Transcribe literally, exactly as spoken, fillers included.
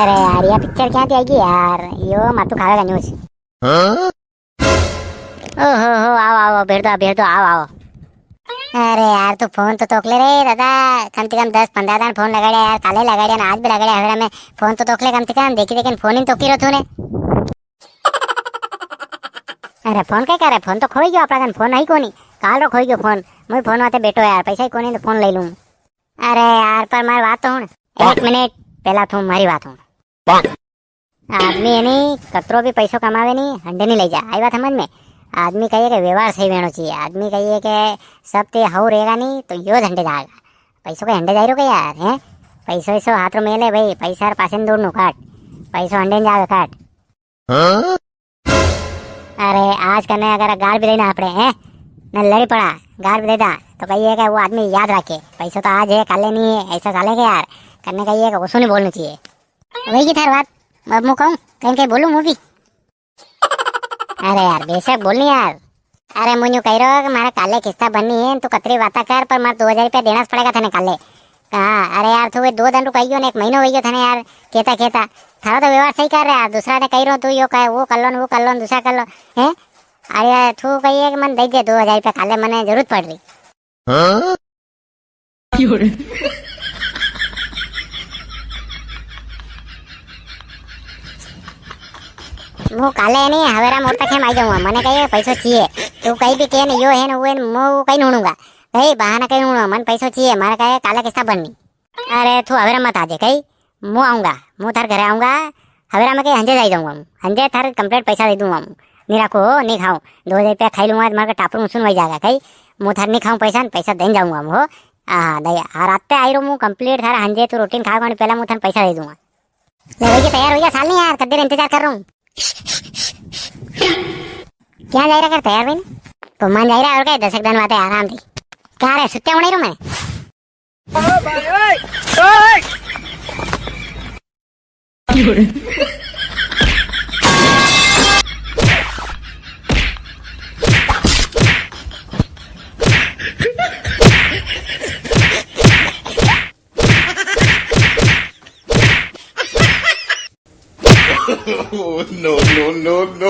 अरे यार, या पिक्चर क्यां थी आई गी यार? यो माथू खावे का न्यूज। हाँ? ओहो हो, आओ, आओ, आओ, बैठ दो, बैठ दो, आओ, आओ। अरे यार, तू फोन तो तोकले रे दादा, कम से कम दस पन्द्रह दान फोन लगाड़े यार, काले लगाड़े ना, आज भी लगाड़े, हवेरा में फोन तो तोकले कम से कम, देखी देखी फोन ही तोकी रो तूने। अरे फोन कई करे, फोन तो खोई गयो आपणा कन, फोन है कोनी, काल रो खोई गयो फोन, मुई फोन वाते बैठो यार, पैसा ही कोनी तो फोन ले लूं। अरे यार, पर मारी बात तो हुण, एक मिनट, पहला तू मारी बात हुण। आदमी है नी, कतरो भी पैसो कमावे नी, हंडे नी ले जा। आई बात समझ में? आदमी कहिए के व्यवहार सही वेणो चाहिए। आदमी कहिए के सब ते हाउ रहेगा नी, तो यो हंडे जाएगा। पैसो के हंडे जाई रो के यार, हैं? पैसो ऐसो हाथ रो मेले भाई, पैसा रे पासे दूर नु काट, पैसो हंडे नी जावे काट। हाँ? अरे, आज कने अगर गार भी देना आपड़े, हैं? ने लड़ी पड़ा, गार भी दे दा, तो कहिए के वो आदमी याद रखे, पैसो तो आज है, काले नी है, ऐसा चाले के यार? कने कहिए के ओसो नी बोलना चाहिए। वही की थार बात, अब मु कहूँ, कहीं कहीं बोलूँ मु भी। अरे यार, बेशक बोलनी यार। अरे, मु न्यू कही रहो कि मारे काले किस्ता भरनी है, तू कतरी बाता कर, पर मारे दो हजार रुपया देना पड़ेगा थाने काले। हाँ, अरे यार, तू वे दो दिन रुकाइयो ने, एक महीनो हो गयो थाने यार, केता केता। थारो तो व्यवहार सही कर रहा यार, दूसरा ने कही रहो तू यो कहे, वो कर लो न, वो कर लो न, दूसरा कर लो, हैं? अरे यार, तू कहिए कि मन दे दे दो हजार रुपया काले, मने जरूरत पड़ रही। हाँ? मु काले नी, हवेरा मोड़ तक हम आई जाऊंगा। मने कहिए पैसो चाहिए, तू कहीं भी कहे न, यो है न, वो है न, मु कहीं नी हुणूंगा। कहीं बहाना कहीं हुणो, मन पैसो चाहिए, मारे कहे काले किस्ता भरनी। अरे, तू हवेरा मत आजे, कहीं मु आऊंगा, मु थार घरे आऊंगा। हवेरा में कहीं हंजे जाई जाऊंगा मु, हंजे थार complete पैसा दे दूंगा मु। नी राखो हो, नी खाऊं, दो हजार रुपया खाई लूंगा, मारे टापरू सुन वही जाएगा, कहीं मु थार नी खाऊं पैसा, न पैसा देन जाऊंगा मु हो। हाँ, दया, हाँ, रात पे आई रो मु complete थारे हंजे, तू रोटी नी खाएगा, पहला मु थाने पैसा दे दूंगा। ले भाई, ये तैयार हो गया साल नी यार, कद देर इंतजार कर रहा हूँ। क्या जा रहा कर तैयार भी नी? तो मन जा रहा है और क्या, दस एक दिन बाद आराम थी। क्या रे, सुत्ते होने रो मैं? Oh, no, no, no, no.